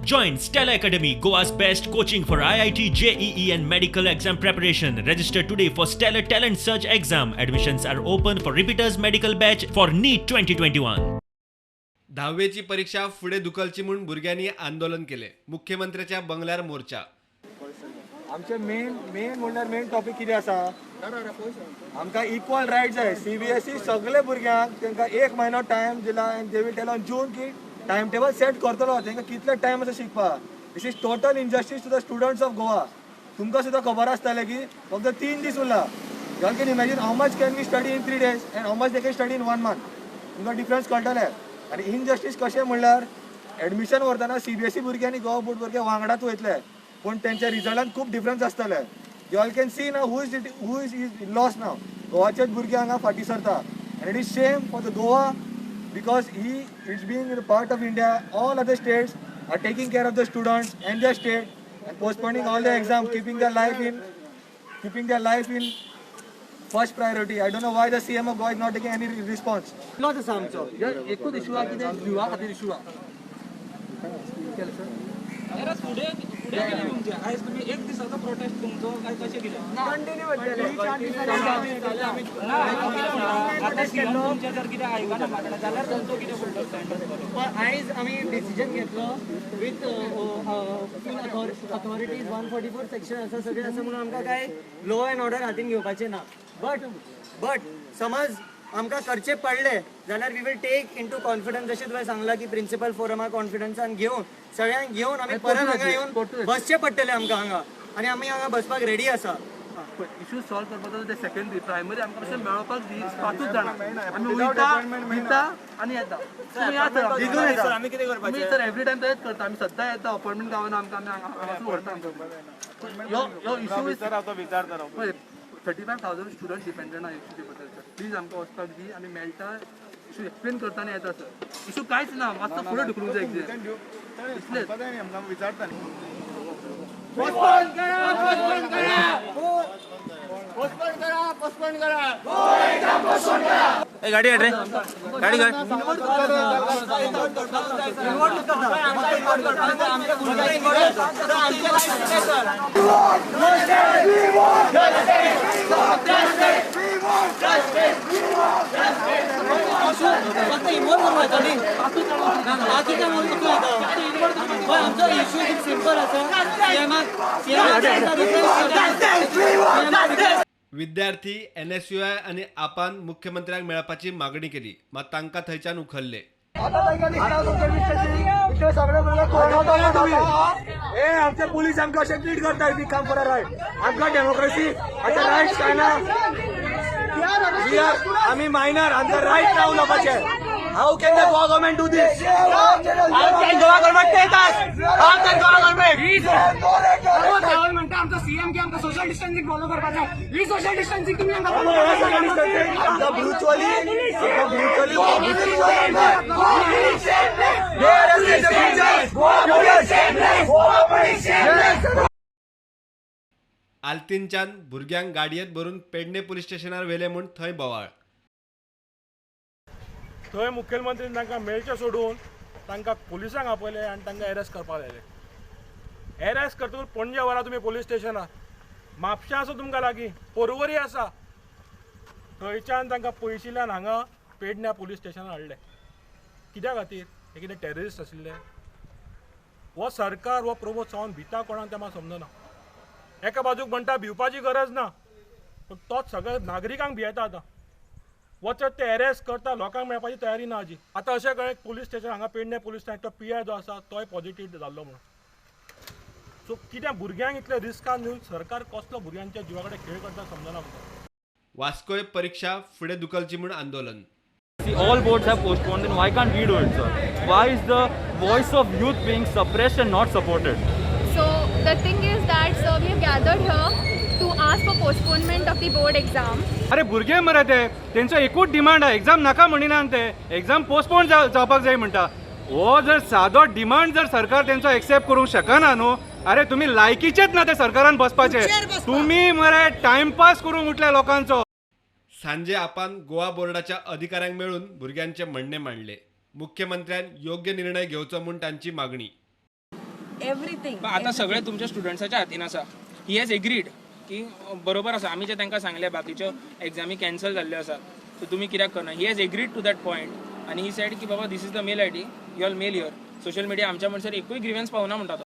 Join Stella Academy, Goa's best coaching for IIT, JEE, and medical exam preparation. Register today for Stellar Talent Search exam. Admissions are open for repeaters medical batch for NEET 2021. धावेची परीक्षा फुडें धुकलची म्हूण भुरग्यांनी आंदोलन केलें. मुख्यमंत्र्याच्या बंगल्यार मोर्चा. आमचे main main म्हणल्यार main topic कितें आसा? आमकां इक्वल रायट जाय. सीबीएसई सगळे भुरग्यांक तांकां एक म्हयनो टायम दिला आनी they will tell on June की टायम टेबल सेट करतलो. तांकां कितले टायम आसा शिकपाक? This is total injustice to the students of Goa. तुमकां सुद्दां खबर आसतलें की फक्त 3 दीस उरला. You can imagine how much can we study in 3 days and how much they can study in one month. तुमकां डिफरन्स कळटलें. आनी इनजस्टीस कशें म्हणल्यार, एडमिशन व्हरतना सीबीएसई भुरगे आनी गोवा बोर्ड भुरगे वांगडाच वयतले, पूण तेंच्या रिजल्टान खूब डिफरन्स आसतले. You all can see now who is lost now. गोवाचेच भुरगे हांगा फाटीं सरता आनी it is shame for the Goa because he it's being part of India. All other states are taking care of the students and the state and postponing all the exam, keeping their life in first priority. I don't know why the CM of Goa is not taking any response. Loss आसा आमचो. एकूच issue आहा, कितें लिवा खातीर issue आहा. फुडें फुडें गेले तुमचे. आयज तुमी एक दिसाचो प्रोटेस्ट तुमचो काय कशें कितें? आतां सीएम तुमचें जर कितें आयकना मागणें जाल्यार तुमचो कितें फुडलो स्टँड आसतलो? पण आयज आमी डिसिजन घेतलो with full authorities. 144 section आसा, सगळें आसा, म्हणून आमकां काय लॉ एंड ऑर्डर हातीन घेवपाचें ना. बट समज आमकां करचें पडलें जाल्यार we will take into confidence, जशें तुवें सांगलां की प्रिन्सिपल फोरमा कॉन्फिडन्सान घेवन, सगळ्यांक घेवन आमी परत हांगा येवन बसचें पडटलें आमकां हांगा आनी आमी हांगा बसपाक रेडी आसा. इशू सॉल्व करपाचो ते सेकंडरी प्रायमरी आमकां मातशें मेळोवपाक दी. पांचूच जाणां आमी वयता, दिता आनी येता. तुमी या सर. सर, आमी कितें करपाचें? तुमी सर एवरी टायम तेच करता. आमी सद्दां येता, अपॉयंटमेंट गावना आमकां. आमी हांगासून व्हरता आमकां. ह्यो ह्यो इशू is पळय, 35,000 स्टुडंट डिपेंडंट आहा इशू बद्दल. सर, प्लीज आमकां वचपाक दी. आमी मेळटा, इशू एक्सप्लेन करता आनी येता सर. इशू कांयच ना, मातसो फुडें ढुकलूंक जाय एक्झाम, इतलेंच. पोस्टपोन करा, पोस्टपोन करा, पोस्टपोन करा, पोस्टपोन करा. गाडी हाड रे, गाडी काड. इन्वॉल्व करता, आमच्या भुरग्यांक इन्वॉल्व करता. आमच्या लायफ सर. फक्त इन्वॉल्व करूं येता न्ही, बाकी काय म्हणून कसो येता? पण आमचो इशू खूब सिंपल आसा. सीएमाक सीएमाक विद्यार्थी, एनएसयूआय आनी आपान मुख्यमंत्र्यांक मेळपाची मागणी केली, मात तांकां थंयच्यान उखल्ले. आता तांकां दिसता इतले सगळे भुरगे कोण तुम्ही? ए, आमचे पुलीस आमकां अशें ट्रीट करता. We come for a right. आमकां डेमोक्रेसी आमचे रायट्स काय ना? We are आमी मायनर, आमकां रायट ना उलोवपाचें. How can the Goa government do this? How can Goa government take us? How can Goa government? म्हणटा आमचो सीएम की आमकां सोशल डिस्टन्सिंग फॉलो करपाचें. ही सोशल डिस्टन्सिंग तुमी आमकां आमकां ब्रुचुअली, आमकां ब्रुचुअली. They arrested the teachers. Goa police. आल्तीनच्यान भुरग्यांक गाडयेंत भरून पेडणे पुलीस स्टेशनार व्हेले म्हूण थंय बोवाळ. थंय मुखेलमंत्रीन तांकां मेळचें सोडून तांकां पुलिसांक आपयले आनी तांकां एरेस्ट करपाक लायले. एरेस्ट करतकूच पणजे व्हरा तुमी पोलीस स्टेशनार. म्हापशा आसा तुमकां लागीं, पर्वरी आसा. थंयच्यान तांकां पयशिल्ल्यान हांगा पेडण्या पोलीस स्टेशनार हाडले. कित्या खातीर? हे कितें टेररिस्ट आशिल्ले? हो सरकार, हो प्रमोद सावंत भिता कोणाक तें म्हाका समजना. एका बाजूक म्हणटा भिवपाची गरज ना, पूण तोच सगळ्या नागरिकांक भियेता. आतां वचत ते एरेस्ट करता, लोकांक मेळपाची तयारी ना हाजी. आतां अशें कळ्ळें, पुलीस स्टेशन हांगा पेडणे पुलीस स्टेशन तो पीआय जो आसा तोय पॉझिटीव जाल्लो म्हणून. सो कितें भुरग्यांक इतले रिस्कान दिवन सरकार कसलो भुरग्यांच्या जिवा कडेन खेळ करता, समजना म्हाका. वास्कोय परीक्षा फुडें धुकलची म्हूण आंदोलन. See, all boards have postponed, then why can't we do it, sir? Why is the voice of youth being suppressed and not supported? So the thing is that, sir, we have gathered here to ask for postponement of the board exam. अरे, भुरगे मरे ते, तेंचो एकूच demand आहा. Exam नाका म्हणिना ते, exam postpone जावपाक जाय म्हणटा. हो जर सादो डिमांड जर सरकार तेंचो एक्सेप्ट करूंक शकना न्हू, अरे, तुमी लायकीचेच ना ते सरकारान बसपाचे. तुमी मरे टायमपास करूंक उठले लोकांचो. सांजे आपान गोवा बोर्डाच्या अधिकाऱ्यांक मेळून भुरग्यांचे म्हणणे मांडले. मुख्यमंत्र्यान योग्य निर्णय घेवचो म्हूण तांची मागणी. everything. आतां सगळें तुमच्या स्टुडंट्साच्या हातीन आसा. He has agreed की बरोबर आसा, आमी जे तांकां सांगलें बाकीच्यो एग्जामी कॅन्सल जाल्ल्यो आसा, सो तुमी कित्याक करना. He has agreed to that point आनी he said की बाबा, this is the mail ID, you all mail here. Social media आमच्या म्हणसर एकूय ग्रिव्हन्स पावना म्हणटा तो.